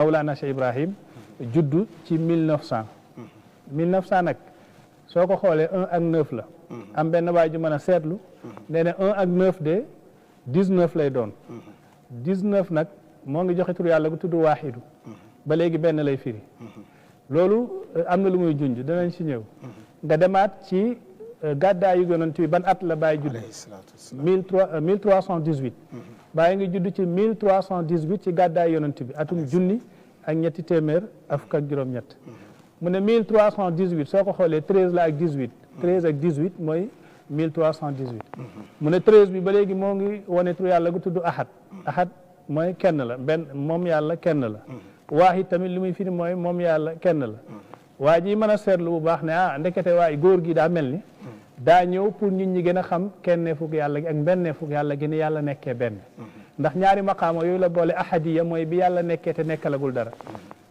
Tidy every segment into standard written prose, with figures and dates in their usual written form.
Mawlana Cheikh Ibrahim juddu ci 1900 1900 nag soo ko xoolee 1 ak 9 la am benn waay ju mën a seetlu nee na 1 ak 9 de 19 lay doon 19 nag moo ngi joxe tur yàlla gu tudd waaxidu ba léegi benn lay firi loolu am na lu muy junj danañ ci ñëw nga demaat ci gàddaayu yonent bi ban at la bàyyi judd 1318 bàyyi ngi judd ci 1318 ci gàddaayu yonent bi atum junni ak ñetti téeméer ak fukk ak juróom-ñett mu ne 1318 soo ko xoolee 13 la ak 18 13 ak 18 mooy 1318 mu ne 13 bi ba léegi moo ngi wane tur yàlla gu tudd ahad ahad mooy kenn la benn moom yàlla kenn la waahid tamit li muy firi mooy moom yàlla kenn la waa ji mën a seetlu bu baax ne ndekete waay góor gi daa mel ni daa ñëw pour nit ñi gën a xam kenne fukk yàlla gi ak mbenne fukk yàlla gi ni yàlla nekkee benn ndax ñaari maqaama yooyu la boole ahadiya mooy bi yàlla nekkee te nekkalagul dara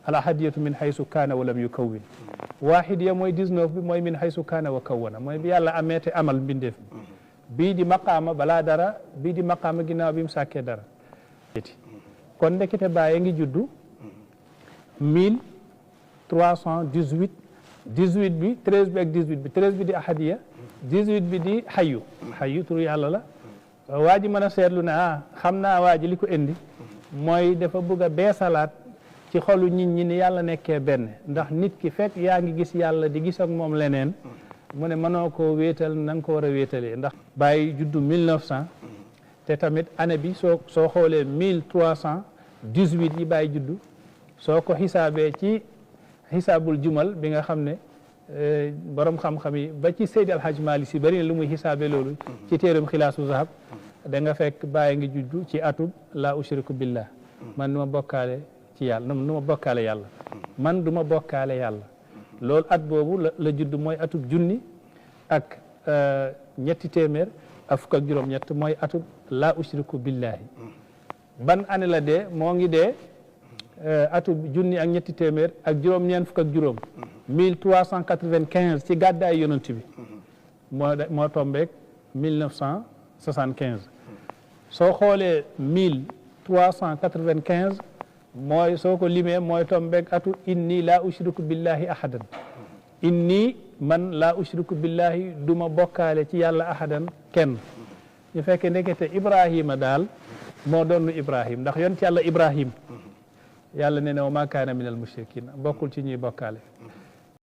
al ahadiyatu min haysu kaana wa lam yukawwin waahidiya mooy 19 bi mooy min haysu kaana wa kawwana mooy bi yàlla amee te amal mbindeef bii di maqaama balaa dara bii di maqaama ginnaaw bi mu sàkkee dara kon ndekete bàyyi ngi juddu 1318 18 bi 13 bi ak 18 bi 13 bi di ahadiya 18 bi di xayu xayu turu yàlla la waa ji mën a seetlu ne xam naa waa ji li ko indi mooy dafa bëgg a beesalaat ci xolu nit ñi ni yàlla nekkee benn ndax nit ki fekk yaa ngi gis yàlla di gis ak moom leneen mu ne mënoo koo wéetal na nga ko war a wéetalee ndax bàyyi juddu 1900 te tamit année bi soo xoolee 1318 yi bàyyi juddu soo ko xisaabee ci xisaabul jumal bi nga xam ne borom xam-xam yi ba ci Seydi Alhaj Mali si bari na lu muy xisaabee loolu ci téeram xilaasu zahab da nga fekk bàyyi ngi juddu ci atub la ushriku billah man du ma bokkaale ci yàlla du ma bokkaale yàlla man du ma bokkaale yàlla loolu at boobu la judd mooy atub junni ak ñetti téeméer ak fukk ak juróom-ñett mooy atub la ushriku billahi ban année la dee moo ngi dee atub junni ak ñetti téeméer ak juróom-ñeent fukk ak juróom 1395 ci gàddaay yonent bi moo tombeek 1975 soo xoolee 1395 mooy soo ko limee mooy tombeek atu inni laa ushriku billahi ahadan inni man laa ushriku billahi duma bokkaale ci yàlla ahadan kenn ñu fekkee ndekete Ibrahima daal moo doonu Ibrahim ndax yonent yàlla Ibrahim yàlla nee na wa maa kaana minal mushrikiin bokkul ci ñuy bokkaale